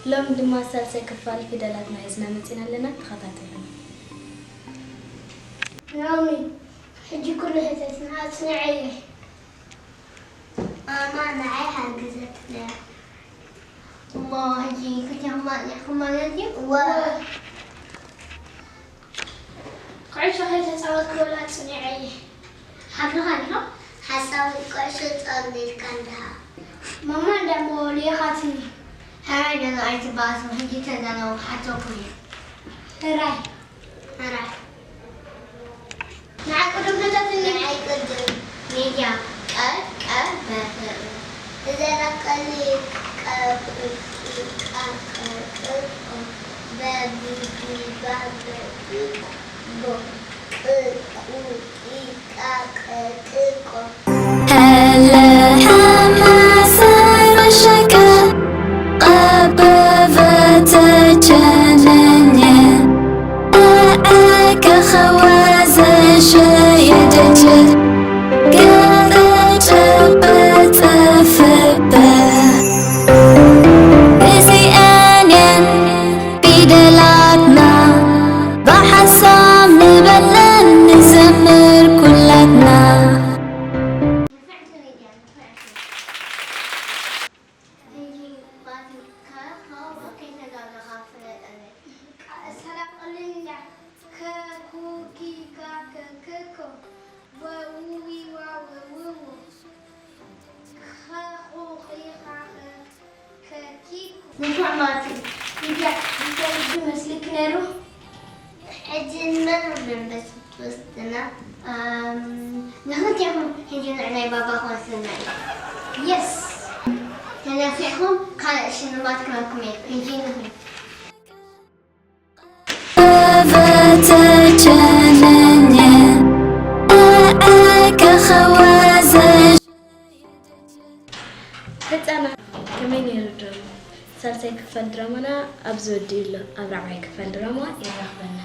ሎም ድማ ሳልሳይ ክፋል ፊደላትና ሒዝና መጺና ኣለና፣ ተኸታተሉና። ናኦሚ፣ ሕጂ ኩሉ ሕተትና፣ ኣጽንዐየ። ማማ ንዓይ ሓግዘትና። እሞ ሕጂ ክልቴኹም ኣጽኒዕኩም ማለት እዩ? እወ። ኩዕሾ ከይተጻወትኩ ወላ ጽኒዐ እየ። ሓፍልኻ ዲኻ? ሓሳዊ ኩዕሾ ጻወት ኢልካ እንድኻ። ማማ እንዳሞ ልኢኻትኒ። ሕራይ ገዛ ኣይትበኣሱ፣ ሕጂ ተዛረቡ፣ ክሓተኩም እየ። ሕራይ። ሕራይ። ንዓይ ቅድም ሕተትኒ። ንዓይ ቅድም። ሜድያ፣ ቀ፣ ቀ፣ በ፣ በ፣ እ። እዘና ቀሊ፣ ቀ፣ ቁ፣ ቂ፣ ቃ፣ ቀ፣ ቅ፣ ቆ፣ በ፣ ቢ፣ ቢ፣ ባ፣ በ፣ ቢ፣ ቦ፣ ቅ፣ ቁ፣ ቂ፣ ቃ፣ ቀ፣ ቅ፣ ቆ። هلا حماسة رشقة قببة جننية أعاك خوازة شيدجة قرجة بتفبة بزي أنين ፊደላትና ብሓሳብ ንበለን ንዘምር ኩላትና። ሰላም ቀሊልና። ከ፣ ኩ፣ ኪ፣ ካ፣ ከ፣ ከ፣ ኮ። ወ፣ ው፣ ዊ፣ ዋ፣ ወ፣ ው፣ ዎ። ኸ፣ ኹ፣ ኺ፣ ኻ፣ ኸ፣ ከ፣ ኪ፣ ኮ። ንፉዕ ማቲ፣ እንድያ፣ እንታይ ይመስልክ ነይሩ? ሕጂ ንመን ኣብ መንበሲ ትወስድና? ኣም፣ ንኽልቴኹም ሕጂ ንዕናይ ባባ ክወስደና እዩ። የስ! ተነፊዕኩም ካልእ ሽልማት ክህበኩም እየ። ሕጂ ንኹን። ህጻናት ከመይ ነይሩ ድራማ? ሳልሳይ ክፋል ድራማና ኣብዚ ወዲኡ ኣሎ። ኣብ ራብዓይ ክፋል ድራማ ይራኽበና።